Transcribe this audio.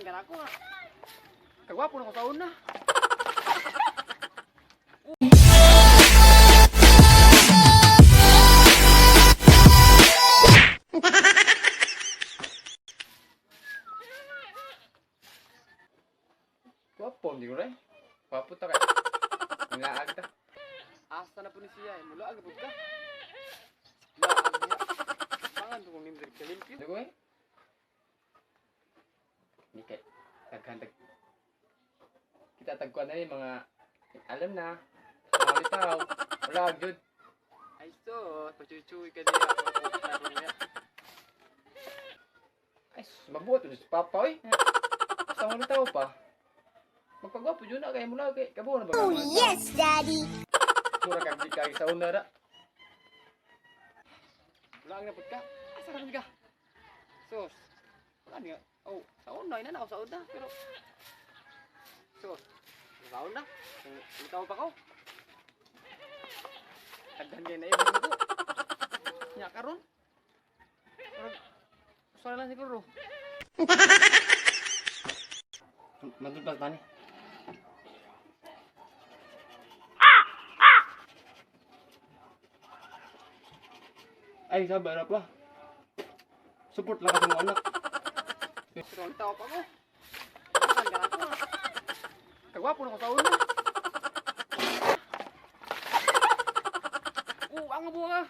Ka na ako nga. Kagwapo na ko sa una. Gwapo, hindi ko rin. Gwapo ta kay. Nilaag ta. Asa na po ni siya eh. Mula agad ka. Mula Pangan ko kung nimdir kalimpyo. Hindi ko eh. Hindi kay. Daghan tag. Kita tagkuan na yung mga alam na. Mga litaw. Wala, jud. Ay so, pachuchuy ka diya. Mapupunta ko niya. Ay, sus, mabuhat si Papa oy. Sa mga litaw pa. Magpagwapo jud na kay mula kay kabo na ba? Oh, yes, Daddy. Mura kag di kay sa una ra. Wala ang napod ka. Asa ka ka? Sus. Wala niya. Oh, sa una ina na ako sa una pero sus. Sa una. Ikaw pa ko. Tagdan kay na ibig ko. Nya karon. Murag usa lang siguro. Madudpas tani. Ay, sabar apa? Support lang kasi mo anak. Pero ang tao pa ko. Tagdan ka na ako. Kagwapo na ko sa una. Oh, ang buwa.